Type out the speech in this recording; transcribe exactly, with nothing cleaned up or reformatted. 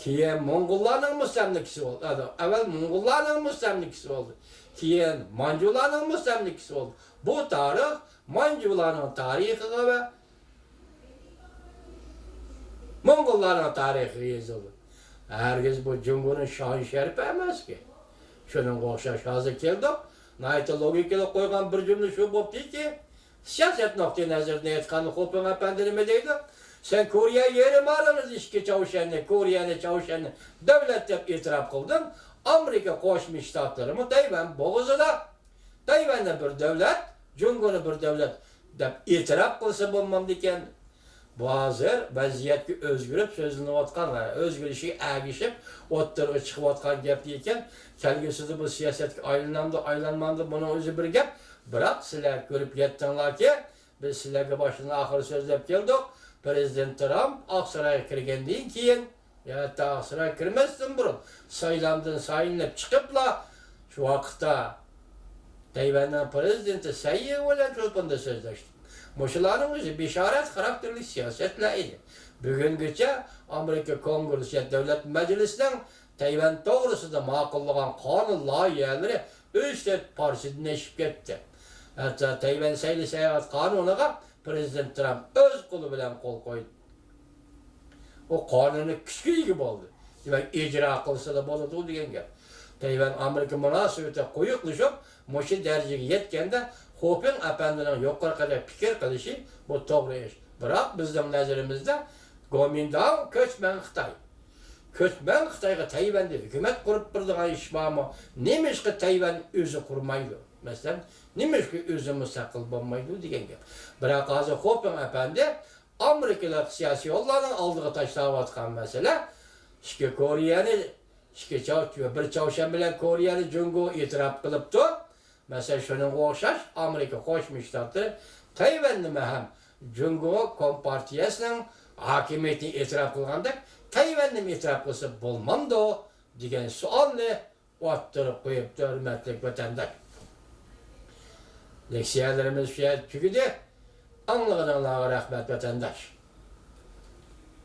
كېيىن موڭغۇللارنىڭ مۇستەملىكىسى بولدى. ئەۋەل موڭغۇللارنىڭ مۇستەملىكىسى بولدى. كېيىن مانجۇلارنىڭ مۇستەملىكىسى بولدى. بۇ تارىخ مانجۇلارنىڭ تارىخىغا ۋە موڭغۇللارنىڭ تارىخىغا يېزىلدى. ھەرگىز بۇ جۇڭگونىڭ شان-شەرىپى ئەمەسكەن. شۇنىڭغا ئوخشاش ھازىر كەلدۇق. ناھايىتى لوگىكىلىق قويغان بىر جۈملە شۇ بوپتۇكى، سىياسەت نۇقتىئى نەزىرىدىن ئېيتقاندا، خوپىڭ ئەپەندى نېمە دەيدۇ؟ سەن كورېيە يېرىم ئارىلىدا ئىككى چاۋشيەننى، كورېيەنى، چاۋشيەننى دۆلەت دەپ ئېتىراپ قىلدىڭ. ئامېرىكا قوشما شتاتلىرىمۇ تەيۋەن بوغۇزىدا تەيۋەننى بىر دۆلەت، جۇڭگونى بىر دۆلەت دەپ ئېتىراپ قىلسا بولمامدىكەن؟ بۇ ھازىر ۋەزىيەتكە ئۆزگىرىپ سۆزلىنىۋاتقان، ئۆزگىرىشىگە ئەگىشىپ ئوتتۇرىغا چىقىۋاتقان گەپ ئىكەن. كەلگۈسىدە بۇ سىياسەتكە ئايلىنامدۇ، ئايلانمامدۇ، بۇنىڭ ئۆزى بىر گەپ. بىراق سىلەر كۆرۈپ يەتتىڭلاركى، بىز سىلەرگە باشتىن ئاخىر سۆزلەپ كەلدۇق. پىرېزىدېنت ترامپ ئاقسارايغا كىرگەندىن كېيىن، يا ھەتتا ئاقسارايغا كىرمەستىن بۇرۇن سايلاندىن سايلىنىپ چىقىپلا، شۇ ۋاقىتتا تەيۋەننىڭ پىرېزىدېنتى سەي يىڭ بىلەن تېلېفوندا سۆزلەشتى. مۇشۇلارنىڭ ئۆزى بېشارەت خاراكتېرلىك سىياسەتلەر ئىدى. بۈگۈنگىچە ئامېرىكا كونگرېسسى، دۆلەت مەجلىسىنىڭ تەيۋەن توغرىسىدا ماقۇللىغان قانۇن لايىھەلىرى ئۈچ تۆت پارچىدىن ئېشىپ كەتتى. ھەتتا تەيۋەن سەيلە ساياھەت قانۇنىغا پىرېزىدېنت ترامپ ئۆز قولى بىلەن قول قويدى. ئۇ قانۇنىي كۈچكە ئىگە بولدى. دېمەك، ئىجرا قىلسىلا بولىدۇ دېگەن گەپ. تەيۋەن ئامېرىكا مۇناسىۋىتى قويۇقلىشىپ، مۇشۇ دەرىجىگە يەتكەندە، خوپىڭ ئەپەندىنىڭ يۇقىرىقىدەك پىكىر قىلىشى بۇ توغرا ئىش. بىراق بىزنىڭ نەزىرىمىزدە گومىنداڭ كۆچمەن خىتاي. كۆچمەن خىتايغا تەيۋەندە ھۆكۈمەت قۇرۇپ بېرىدىغان ئىش بارمۇ؟ نېمىشقا تەيۋەن ئۆزى قۇرمايدۇ؟ مەسىلەن، نېمىشقا ئۆزى مۇستەقىل بولمايدۇ دېگەن گەپ. بىراق ھازىر خوپىڭ ئەپەندى ئامېرىكىلىق سىياسىيونلارنىڭ ئالدىغا تاشلاۋاتقان مەسىلە، ئىككى كورېيەنى، ئىككى چاۋ-، بىر چاۋشيەن بىلەن كورېيەنى جۇڭگو ئېتىراپ قىلىپتۇ. مەسىلەن، شۇنىڭغا ئوخشاش ئامېرىكا قوشما شتاتلىرى تەيۋەننىمۇ ھەم جۇڭگو كومپارتىيەسىنىڭ ھاكىمىيىتىنى ئېتىراپ قىلغاندەك، تەيۋەننىمۇ ئېتىراپ قىلسا بولمامدۇ دېگەن سوئالنى ئوتتۇرىغا قويۇپتۇ، ھۆرمەتلىك ۋەتەنداش. لېكسىيەلىرىمىز شۇ يەردە تۈگىدى. ئاڭلىغىنىڭلارغا رەھمەت، ۋەتەنداش.